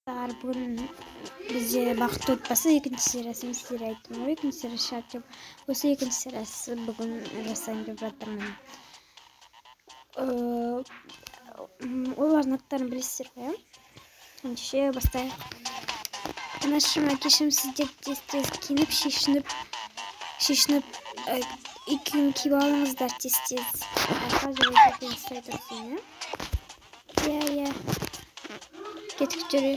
Бүгін бізде Бақытты отбасы екінші сериясы. Мен сіздерге айттым ғой, екінші серия шығады деп. Осы екінші сериясы бүгін жасайын деп жатырмын. Олардың аттарын білесіздер ғой, иә? Ендеше бастайық. Анашым, әкешім, сіздер тез-тез киініп, шешініп, үй киім киіп алыңыздар тез-тез. Аха, жарайды, ұстай тұрсын, иә? Иә, иә. Кеттік, жүре.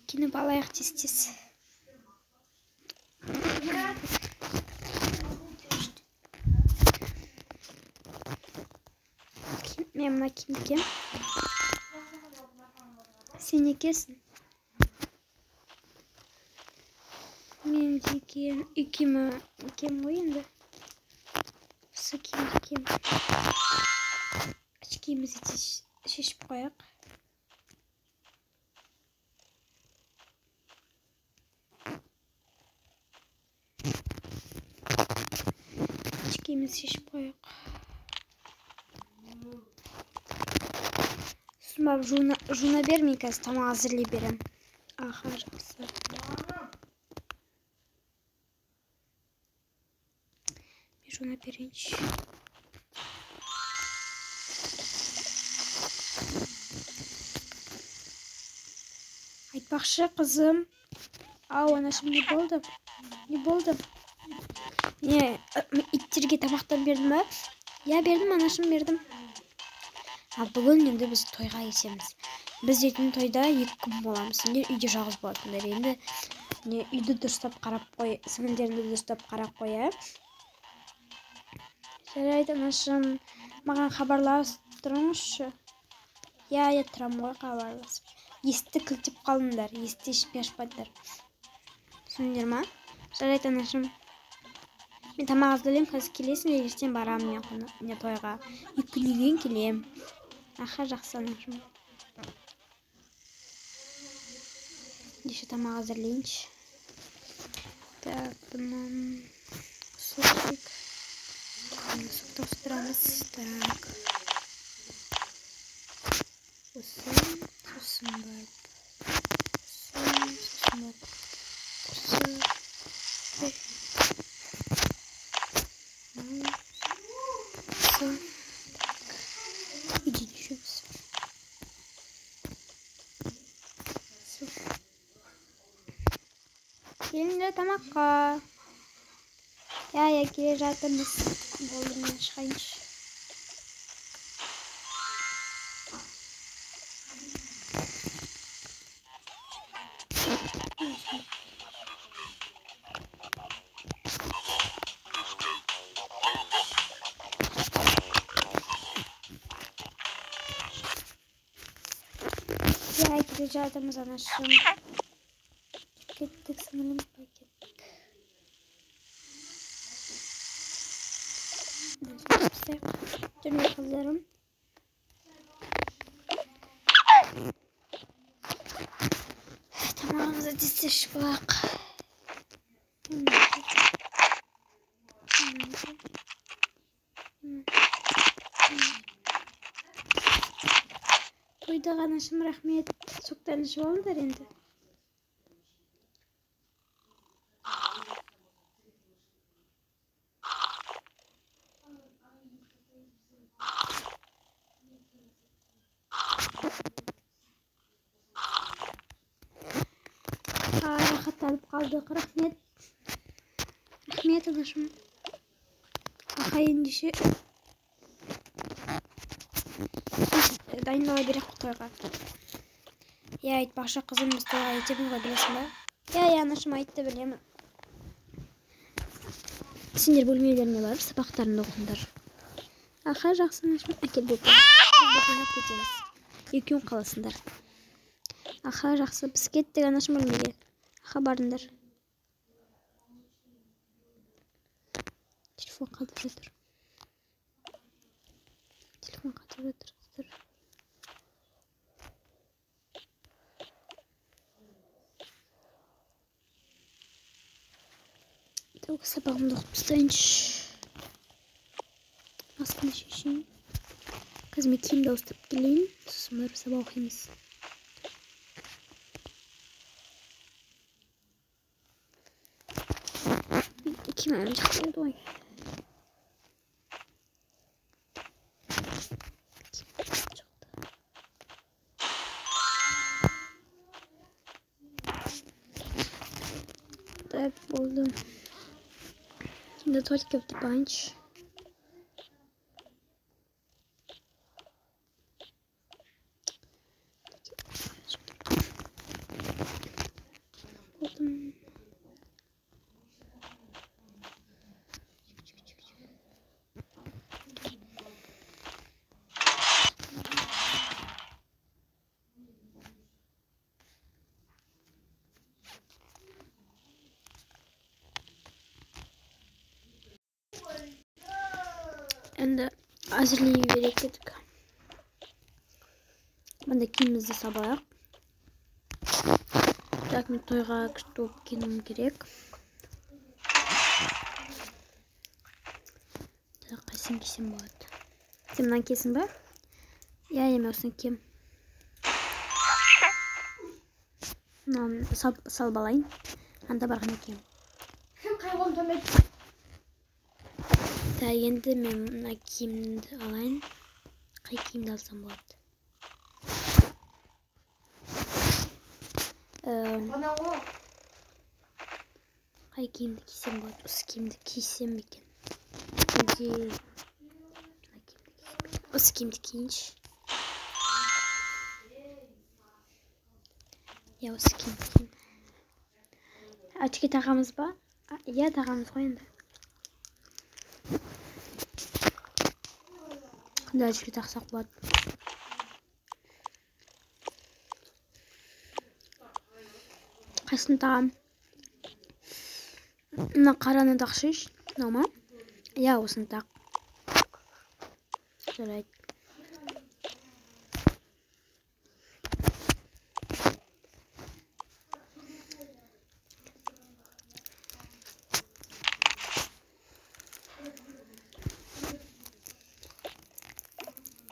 Киініп алайық тез-тез. Мен мына киімді киемін. Сен не киесің? Мен де киемін. Үй киімі киемін ғой енді. Осы киімді киемін. Очкиімізді шешіп қояйық. Очкиімізді шешіп қояйық. Сосын барып жуына бер, мен қазір тамақ әзірлей беремін. Аха, жақсы. Мен жуына берейінші. Айтпақшы, қызым. Ау, анашым, не болды? Не болды? Не, иттерге тамақтан бердім ба? Иә, бердім, анашым, бердім. Ал бүгін енді біз тойға кетеміз. Біз дейтін тойда 2 күн боламыз. Сендер үйде жалғыз болатындар. Енді не, үйді дұрыстап қарап қой, сіңілдеріңді дұрыстап қарап қой, ә? Жарайды, анашым, маған хабарласып тұрыңызшы. Иә, иә, тұрамын ғой хабарласып. Есікті кілттеп қалыңдар, есікті ешкімге ашпаңдар. Түсіндіңдер ма? Жарайды, анашым. Мен тамақ әзірлеймін, қазір келесің, ертең барамын мен тойға. 2 күннен кейін келемін. Аха, жақсы, анашым. Ендеше тамақ әзірлейінші. Так, бұны сок. Сок тауыстырамыз. Так. Осы, сосын барып. Сосын барып. Осы. Осы. Так. Иди еще. Келіңдер тамаққа. Иә, иә, келе жатырмыз. Болды, мен шығайыншы. Иә, келе жатырмыз, анашым. Кеттік, сіңілім, кеттік. Жүрме, қыздарым. Тамағымызды тез тез ішіп алайық. Тойдық, анашым, рахмет. Соктарын ішіп алыңдар енді. Рахаттанып қалдық, рахмет. Рахмет, анашым. Аха, ендеше дайындала берейік тойға. Иә, айтпақшы, қызым, біз тойға кетеміз ғой, білесің ба? Иә, иә, анашым айтты, білемін. Сендер бөлмелеріне барып сабақтарыңды оқыңдар. Аха, жақсы, анашым. Әкел, бөпе. Біз бөпені алып кетеміз. Екеуің қаласыңдар. Аха, жақсы, біз кеттік, анашым, бөлмеге. Аха, барыңдар. Телефон қатып жатыр. Телефон қатып жатыр. Так, сабағымды оқып тастайыншы. Масканы шешейін. Қазір мен киімді ауыстырып келейін, сосын барып сабақ оқимыз. Киім ана жақта еді ғой. Так, болды. Енді туалетке бітіріп алайыншы. Болдым. Енді әзірлей берейік дедік. Мында киімімізді салып алайық. Так, мен тойға күшті болып киінуім керек. Так, қайсысын кисем болады? Сен мынаны киесің ба? Иә, иә, мен осыны киемін. Мынаны салып алайын. Анда барғанда киемін. Кім қай қолын таңдайды? Так, енді мен мына киімді алайын. Қай киімді алсам болады? Қай киімді кисем болады? Осы киімді кисем екен. Әлде мына киімді кисем екен? Осы киімді киейінші. Иә, осы киімді киейін. Очки тағамыз ба? Иә, тағамыз ғой енді. Қандай очки тақсақ болады? Қайсысын тағам? Мына қараны тақшыш. Мынау ма? Иә, осыны тақ. Жарайды.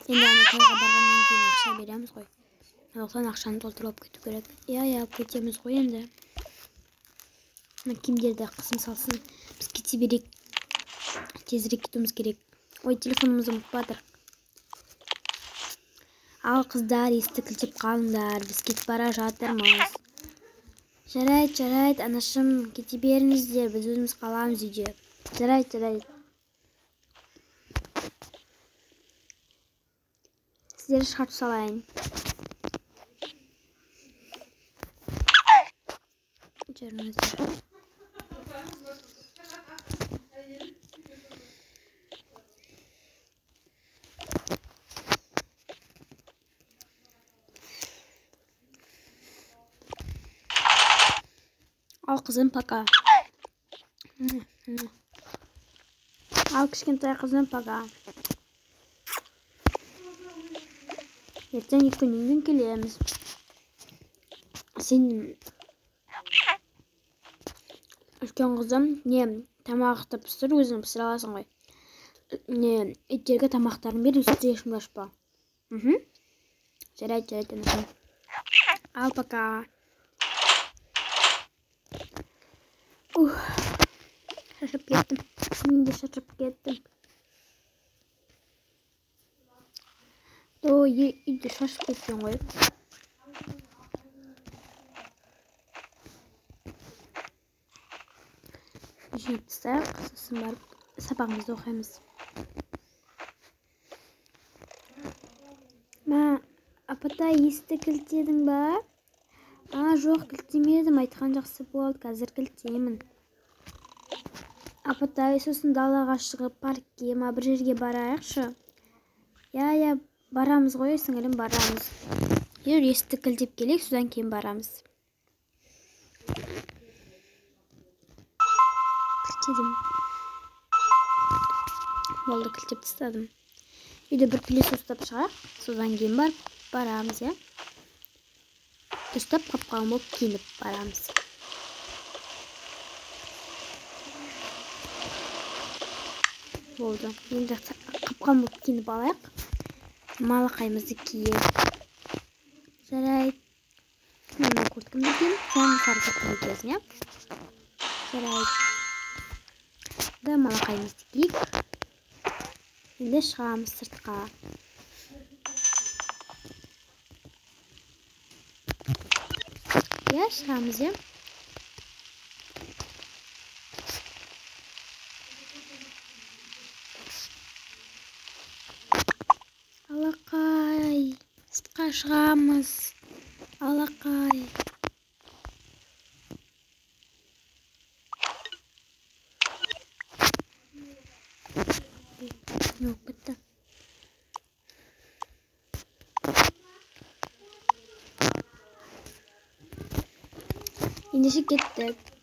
Енді ана тойға барғаннан кейін ақша береміз ғой. Сондықтан ақшаны толтырып алып кету керек. Иә, иә, алып кетеміз ғой енді. Мына киімдерді қызым салсын. Біз кете берейік. Тезірек кетуіміз керек. Ой, телефонымызды ұмытып жатырық. Ал қыздар, есікті кілттеп қалыңдар. Біз кетіп бара жатырмыз. Жарайды, жарайды, анашым, кете беріңіздер. Біз өзіміз қаламыз үйде. Жарайды, жарайды. Сіздерді шығарып салайын. Жүріңіздер. Ал қызым, пока. Ал кішкентай қызым, пока. Ертең 2 күннен кейін келеміз. Сен үлкен қызым, не тамақты пісір, өзің пісіре аласың ғой. Не, иттерге тамақтарын бер, өсті ешкімге ашпа. Жарайды, жарайды, анашым. Ал пока. Ух, шаршап кеттім. Мен де шаршап кеттім. Ой, үйде шашып кеткен ғой. Жинап тастайық, сосын барып сабағымызды оқимыз. Мә, апатай, есікті кілттедің ба? А, жоқ, кілттемедім, айтқан жақсы болды, қазір кілттеймін. Апатай, сосын далаға шығып, паркке ма бір жерге барайықшы. Иә, иә, барамыз ғой, сіңілім, барамыз. Жүр, есікті кілттеп келейік, содан кейін барамыз. Кілттедім. Болды, кілттеп тастадым. Үйде бір пылесос ұстап шығайық, содан кейін барып барамыз, иә. Дұрыстап қап-қалың болып киініп барамыз. Болды. Енді қап-қалың болып киініп алайық. Малақайымызды киіп. Жарайды. Мен мына курткамды киемін. Сен сары куртканы киесің, иә? Жарайды. Да, малақайымызды киейік. Енді шығамыз сыртқа. Иә, шығамыз, иә? Алақай, сыртқа шығамыз. Алақай. Не болып кетті? Ендеше кеттік.